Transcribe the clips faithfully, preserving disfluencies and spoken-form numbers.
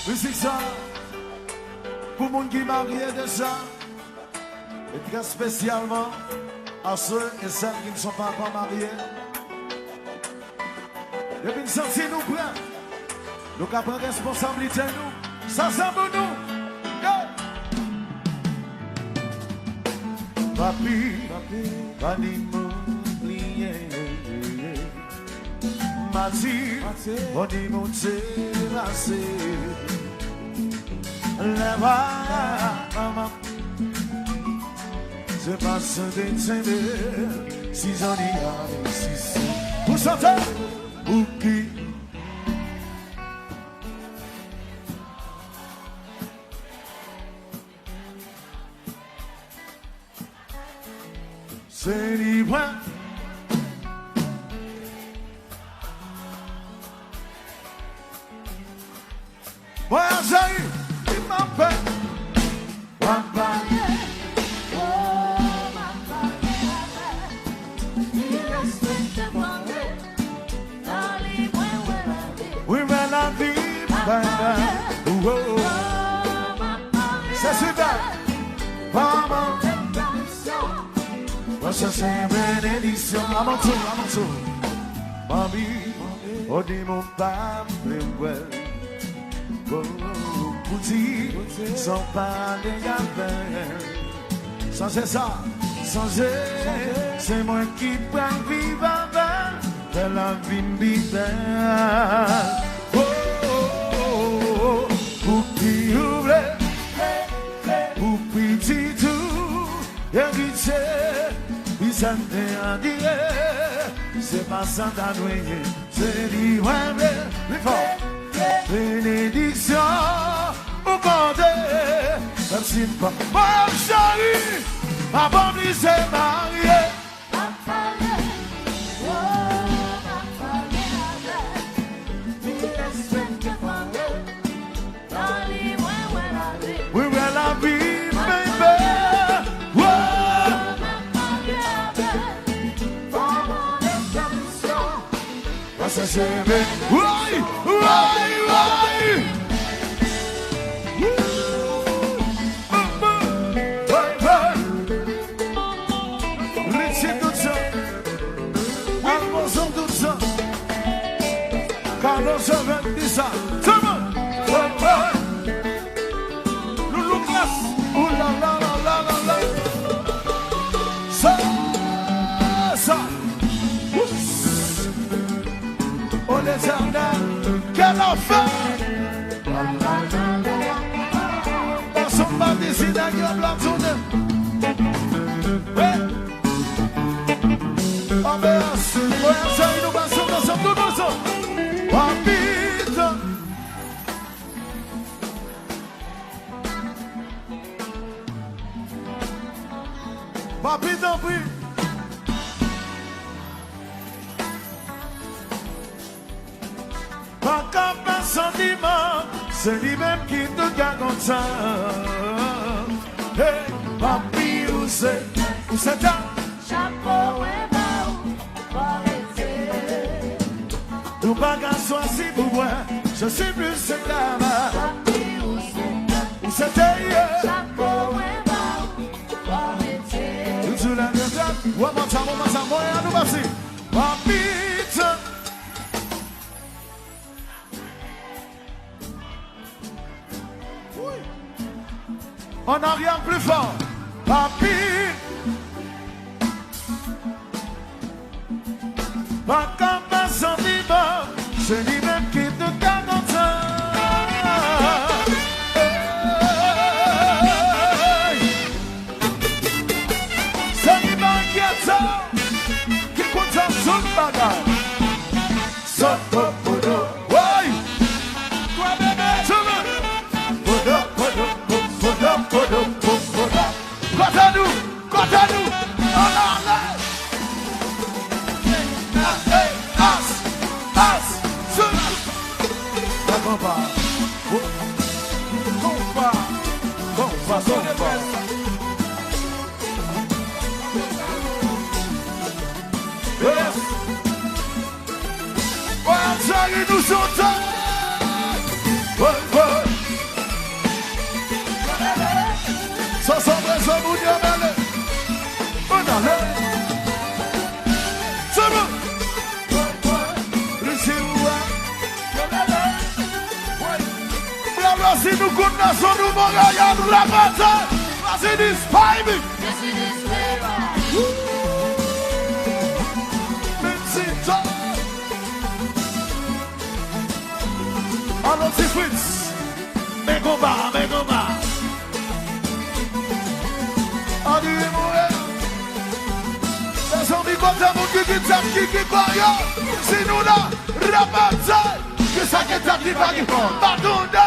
Mizik sa pou moun ki marye deja, e trè espesyalman a ceux et celles qui ne sont pas encore mariés. Depi n santi nou prè, nou ka pran responsablite nou. Sa se pou nou. Yeah! Papi, pa di m oubliye. Mati, pa di m ou te pase. Lè pa manman, se pa sante tande. Si zòn li a, si se pou sante, ou ki Se li mwen. Mwen a Jayi, li m ap fè. M ap pale, oh, m ap pale avè. Li respekte mwen. Wi, men lavi m pa. Se sipè. Manman. Mwen chèche benediksyon. Amantou, amantou. Manmi, o di moun pa vle wè. Oh, pou di, san pale avè. Sonje sa, sonje, se mwen ki pral viv avè l, fè lavi m pi bèl. Oh, oh, oh, oh, oh. Pou ki ou vle, pou pitit ou, eritye, pi sa n te andire, se pa sa ta dwe ye. Se li mwen vle, pi fò. Benediksyon ou konte, menm si m pa. Mwen ap cheri, pa oblije marye. M ap pale, oh, m ap pale avè. Li respekte pawòl. Nan li mwen wè lavi. Mwen wè lavi, baby. Oh. Woy, woy, woy. Richie tout sa. Alfonso tout sa. Carlos Joven di sa. Tout moun. Loulou Klas. Ou la la la la la la. Sa, sa. Ous. O Letènèl, ke l a fè. Gason m pa di si nèg yo blan tounen. Wi. Anbeyans, voyajè, nou pase ansanm, tout ansanm. Papi, tann. Papi, tanpri. Pa ka fè santiman, se li menm ki tout ka kontan. Hey, papi, ou se, ou se ta. Chapo mwen ba ou, fò rete. Nou pa ka chwazi pou mwen, je suis plus esclave. Papi, ou se ta. Ou se te ye. Chapo mwen ba ou, fò rete. Ou di la de tèt, ou ap sa, ou ap sa, mwen, an nou pase. Papi, tann. Wi. En arrière, plus fort. Papi. Pa ka fè santiman, se li menm ki tout ka kontan. Hey! Se li menm ki kontan tout bagay. Sot popodo. Woy! Kwa bebe? Tchou! Podo, podo, po-, podo, podo, po-, podo. Kote nou? Kote nou? Ann ale! Hey, hey, as, as, tchou! Konpa. Konpa. Konpa, konpa. Yes! Woy, Jerry, nou chante! Woy, woy! Si nou konn nan zòn nou Monreyal, rapatay, Brazilis, baby. Menm si Alon Ti Fritz. Men konba, men konba. Andiye Moren. Mezanmi, kote moun ki gen tèt ki gen kò yo? Si nou la, rapatay. Kisa gen tèt ki pa gen kò? Batonda.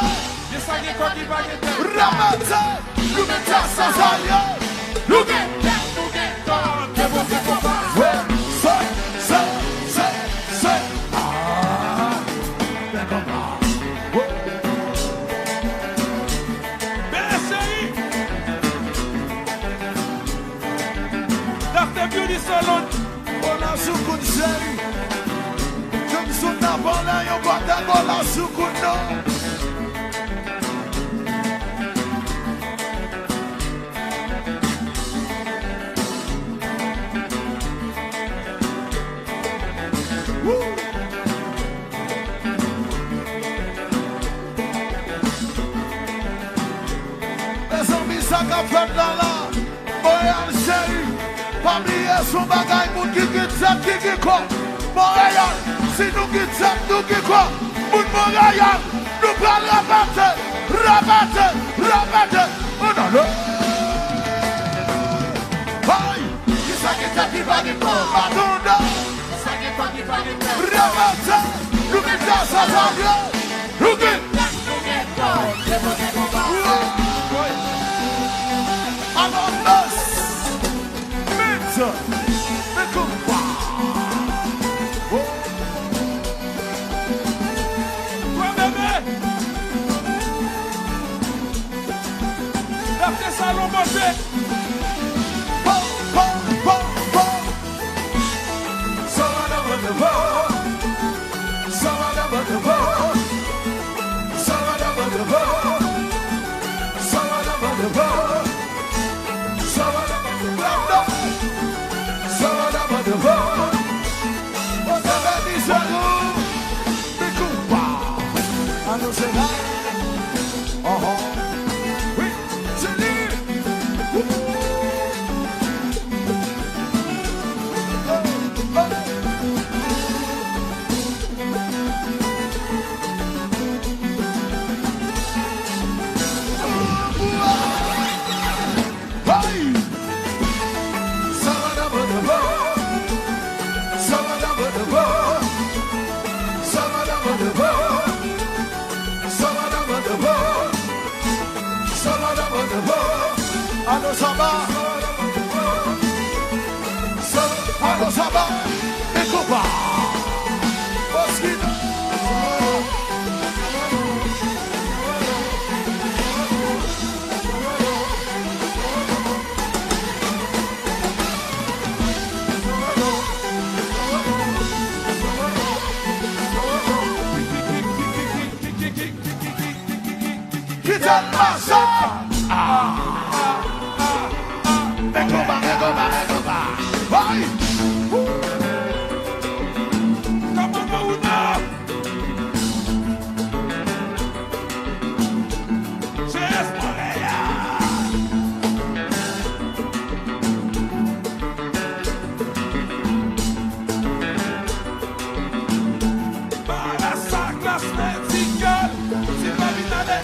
Kisa gen kò ki pa gen tèt? Rapatay. Nou met tèt sa sa ye. Nou gen tèt, nou gen kò. Ke Bondye konba. Wè, se, se, se, se. Ah, men konba. Wè. Bèl cheri. Doctor Beauty Salon. Bola sou kout cheri. Kem sou nan bola, yon kote bola sou kout non. Woo! Mezanmi, sa k ap fèt la la? Monreyal cheri, pa bliye se yon bagay moun ki gen tèt, ki gen kò. Monreyal, si nou gen tèt, nou gen kò. Moun Monreyal, nou pral rapatay, rapatay, rapatay. Ann ale. Hey! Kisa gen tèt ki pa gen kò? Batonda. Kisa gen kò ki pa gen tèt? Rapatay, nou gen tèt sa sa ye. Nou gen. Nou gen kò. Alon Nas. Met. Men konba. Oh. Kwè bebe. Dapte salon bote. Pam, pam, pam, pam. Sa madanm an te vo. Sa madanm an te vo. Sa madanm an te vo. Sa madanm an te vo. Sa madanm an te vo. Sa madanm an te vo. Bondye beni Jerome. Big Koopa. Ann nou se la. Oho. Wi, se li. Hey! Sa madanm an te vo. Sa madanm an te vo. Sa madanm an te vo. Sa madanm an te vo. Sa madanm an te vo. Alo, sa va? Sa, alo, sa va? Men konba. Oskina. Fidel Master. Ah. Men konba, men konba, men konba. Hey! Come on, Mauna. J S Montréal. Marasa Klas Medikal, ti pa vin ale.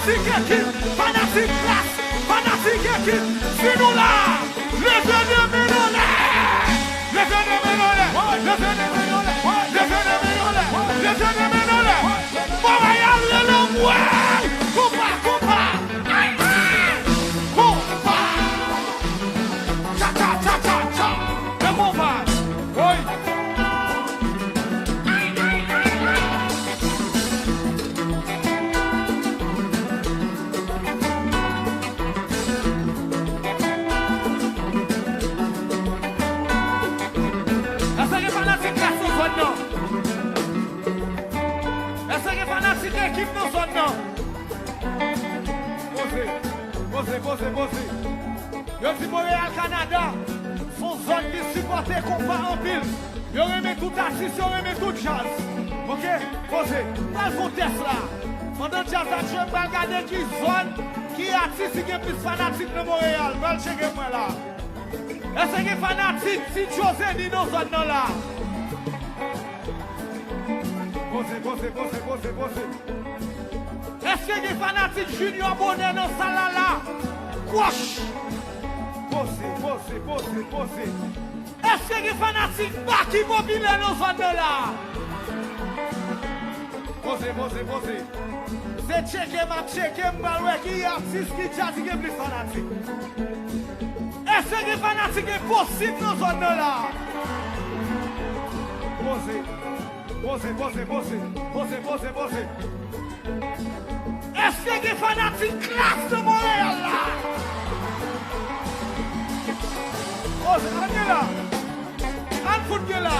Fanatik ekip, fanatik klas, fanatik ekip, si nou la, leve de men anlè! Leve de men anlè! Leve de men anlè! Leve de men anlè! Leve de men anlè! Monreyal rele anmwey! Konpa, konpa! Ay, ay! Konpa! Cha, cha, cha, cha, cha! E konpa! Woy! Èske gen fanatik klas nan zòn nan? Èske gen fanatik ekip nan zòn nan? Poze, poze, poze, poze. Yo di Monreyal, Kanada, se yon zòn ki sipòte konpa anpil. Yo renmen tout atis, yo renmen tout djaz. Oke? Poze. M pral fè yon tès la. Pandan djaz la ap jwe, m pral gade ki zòn, ki atis ki gen plis fanatik nan Monreyal. M pral tcheke mwen la. Èske gen fanatik Ti Jozeni nan zòn nan la? Poze, poze, poze, poze, poze. Èske gen fanatik Junior Bonheur nan sal la la? Kwoch! Poze, poze, poze, poze. Èske gen fanatik Baky Popilè nan zòn nan la? Poze, poze, poze. Se tcheke m ap tcheke, m pral wè ki atis, ki djaz ki gen plis fanatik. Èske gen fanatik Enposib nan zòn nan la? Poze. Poze, poze, poze. Poze, poze, poze. Èske gen fanatik klas nan Monreyal la? Poze, ann gen la. Ann fout gen la.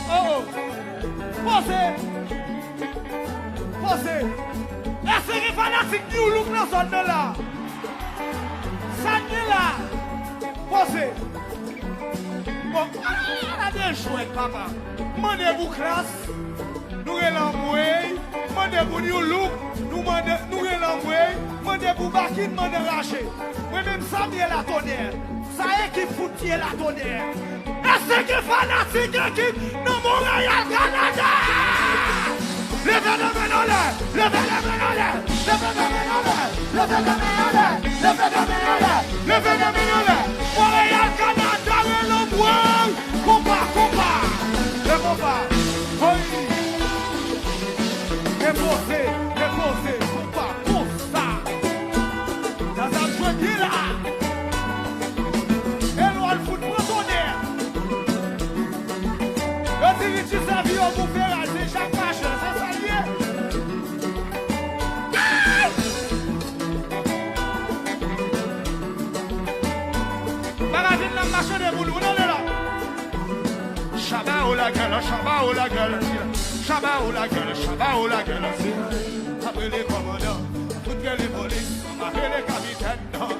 Oh, oh. Poze. Poze. Èske gen fanatik New Look nan zòn nan la? Sa n gen la? Poze. Bon, ala de jwèt, papa. Mande pou klas, nou rele anmwey. Mande pou New Look, nou mande, nou rele anmwey. Mande pou Baky, n mande raje. Mwen menm, sa m ye la, tonè? Sa ekip fout ye la, tonè? Èske gen fanatik ekip nan Monreyal, Kanada? Leve de men anlè! Leve de men anlè! Leve de men anlè! Leve de men anlè! Leve de men anlè! Leve de men anlè! Monreyal, Kanada, rele anmwey! Konpa, konpa! E konpa! Woy! Depoze, depoze, konpa, konsa! Djaz ap jwe byen la! Elwàn fout pran tonè! Yo di Richie sèvi yo pou feray, se Jacques Marchand, se sa l ye! Ay! Magazin nan mache de pou nou, nou la! Chaba ou la gueule, chaba ou la gueule, chaba ou la gueule, chaba ou la gueule. Pa rele kòmandan, fout rele polis, pa rele kapitèn, non.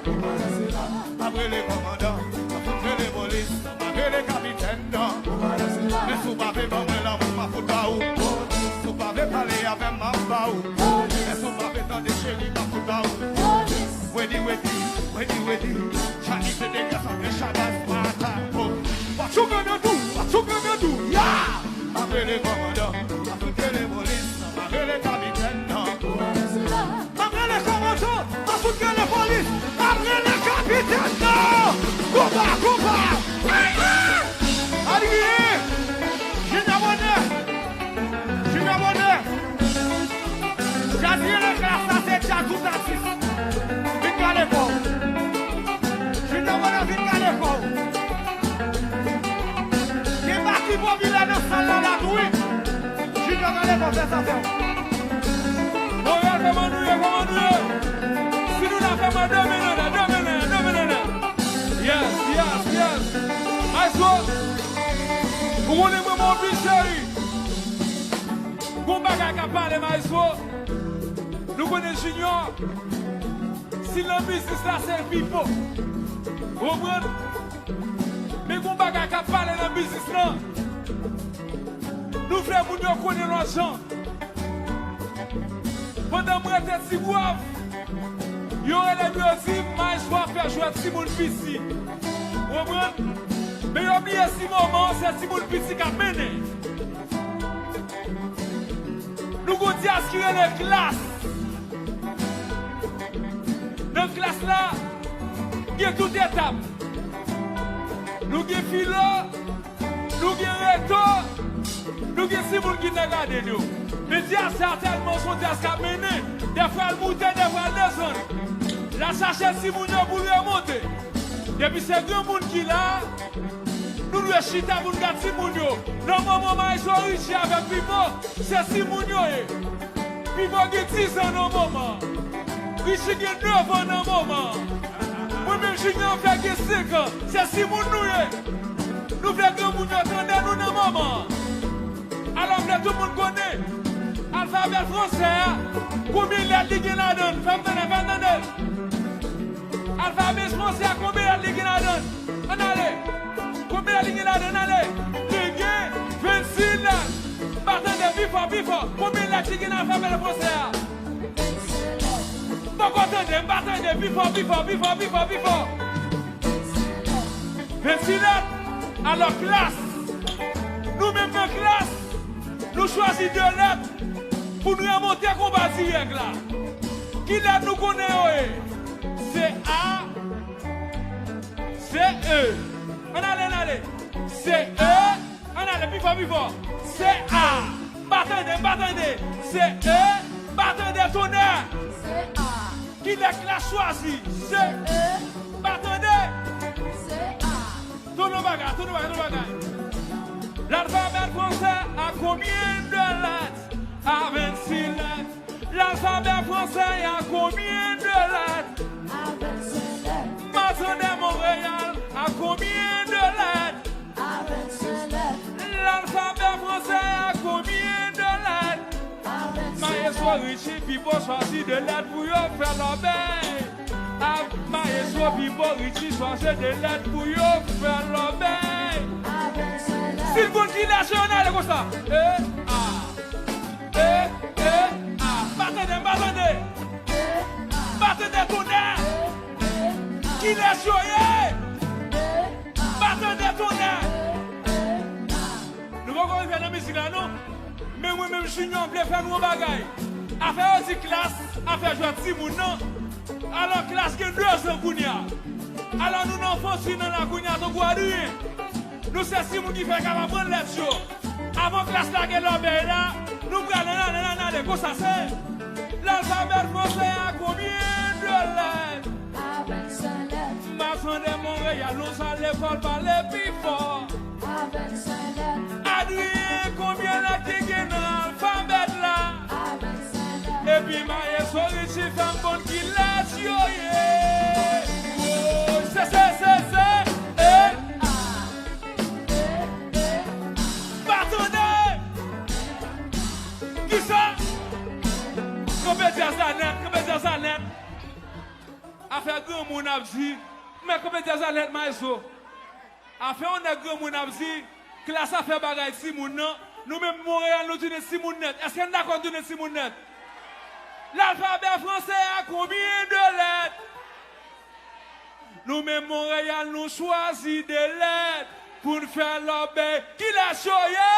Pa rele kòmandan, fout rele polis, pa rele kapitèn, non. Men si w pa vle ban mwen lanmou, m a fout ba ou. Si w pa vle pale avè m, m a ba ou. Men si w pa vle tande cheri, m a fout ba ou. Wedi, wedi, wedi, wedi. Chani se de gasa, men Shabazz pa ta po. What you gonna do? What you gonna do? Yeah! M ap rele kòmandan, m ap fout rele polis, m ap rele kapitèn, non. M ap rele kòmandan, m ap fout rele polis, m ap rele kapitèn, non. Konpa, konpa! Ay, ay! Adrien! Junior Bonheur! Junior Bonheur! Jazz rele klas la, se djaz tout atis. Vin kale kò w. Junior Bonheur, vin kale kò w. Gen Baky Popilè nan sal la la tou wi. Junior, kale kò w, fè zafè w. Monreyal, kòman nou ye, kòman nou ye? Si nou la, fè mwen de men anlè, de men anlè, de men anlè. Yes, yes, yes. Maestro, ou konnen mwen, mwen anpil cheri. Gon bagay k ap pale, Maestro. Nou konnen Junior, si l nan biznis la, se l pi fò. Ou konprann? Men gon bagay k ap pale nan biznis lan. Nou vle moun yo konnen lòt jan. Pandan mwen te ti gwav, yo rele m, yo di m, Maestro ap fè jwèt timoun piti. Ou konprann? Men yo bliye si moman an se timoun piti k ap mennen. Nou gon djaz ki rele Klass. Klas la gen tout etap. Nou gen filo, nou gen reto, nou gen timoun ki nan gaden yo. Men dyas sa tèlman se yon dyas k ap mennen, dèfwa l moute, dèfwa l desann. L ap chache timoun yo pou remonte. Depi se granmoun ki la, nou dwe chita pou n gad timoun yo. Nan moman Maestro Richie avèk Pipo, se timoun yo ye. Pipo gen diz an nan moman. Richie gen nèf an nan moman. Mwen menm Junior fè gen senk an. Se timoun nou ye. Nou vle granmoun yo tande nou nan moman. Alò m vle tout moun konnen alfabè fransè a, konbyen lèt li gen ladan l? Fè m tande, fè m tande. Alfabè fransè a, konbyen lèt li gen ladan l? Ann ale. Konbyen lèt li gen ladan l? Ale. Li gen vennsis lèt. M pa tande, pi fò, pi fò. Konbyen lèt li gen nan alfabè fransè a? M poko tande, m pa tande. Pi fò, pi fò, pi fò, pi fò, pi fò. Vennsis lèt. Alò, klas. Nou menm nan klas, nou chwazi de lèt pou n remonte konba dirèk la. Ki lèt nou konnen yo ye? Se A, se E. Ann ale, ann ale. Se E. Ann ale, pi fò, pi fò. Se A. M pa tande, m pa tande. Se E. M pa tande, tonnè. Se A. Ki lèt klas chwazi? Se E. M pa tande. Se A. Tout yon bagay, tout yon bagay, tout yon bagay. L'alphabet français a combien de lettres? A vennsis lèt. L'alphabet français a combien de lettres? A vennsis lèt. Matin de Montréal a combien de lettres? A vennsis lèt. L'alphabet français a combien de lettres? A vennsis lèt. Maestro Richie, Pipo chwazi de lèt pou yo fè lòbèy. A, Maestro Pipo Richie chwazi de lèt pou yo fè lòbèy. Si l konn ki lèt yo, ann ale konsa. E, A. E, E, A. M pa tande, m pa tande. M pa tande, tonnè. Ki lèt yo ye? M pa tande, tonnè. Nou poko rive nan mizik la, non. Men mwen menm Junior vle fè nou yon bagay. Afè yo di klas, afè jwèt timoun nan. Alò klas gen de zan kounye a. Alò nou nan fansi nan la kounye a tankou Adrien. Nou se timoun ki fè kapab pran lèt yo. Avan klas lage lòbèy la, nou pral nan, nan, nan, nan, nan, konsa se. L'alphabet français a combien de lettres? A vennsenk lèt. Matin de Montréal, nou sa lekòl pale pi fò. A vennsenk lèt. Adrien, konbyen lèt ki gen nan alfabèt la? A vennsenk lèt. Epi Maestro Richie fè m konn ki lèt yo ye. Woy, se, se, se, se, e. A, e, e, A. Pa tande! Kisa? Kanpe dyaz la nèt, kanpe dyaz la nèt. Afè granmoun ap di, men kanpe dyaz la nèt, maestro. Afè yon nèg granmoun ap di, klas ap fè bagay timoun nan, nou menm Monreyal nou tounen timoun nèt. Èske n dakò n tounen timoun nèt? L'alphabet français a combien de lettres? Nou menm Monreyal nou chwazi de lèt pou n fè lòbèy. Ki lèt yo ye?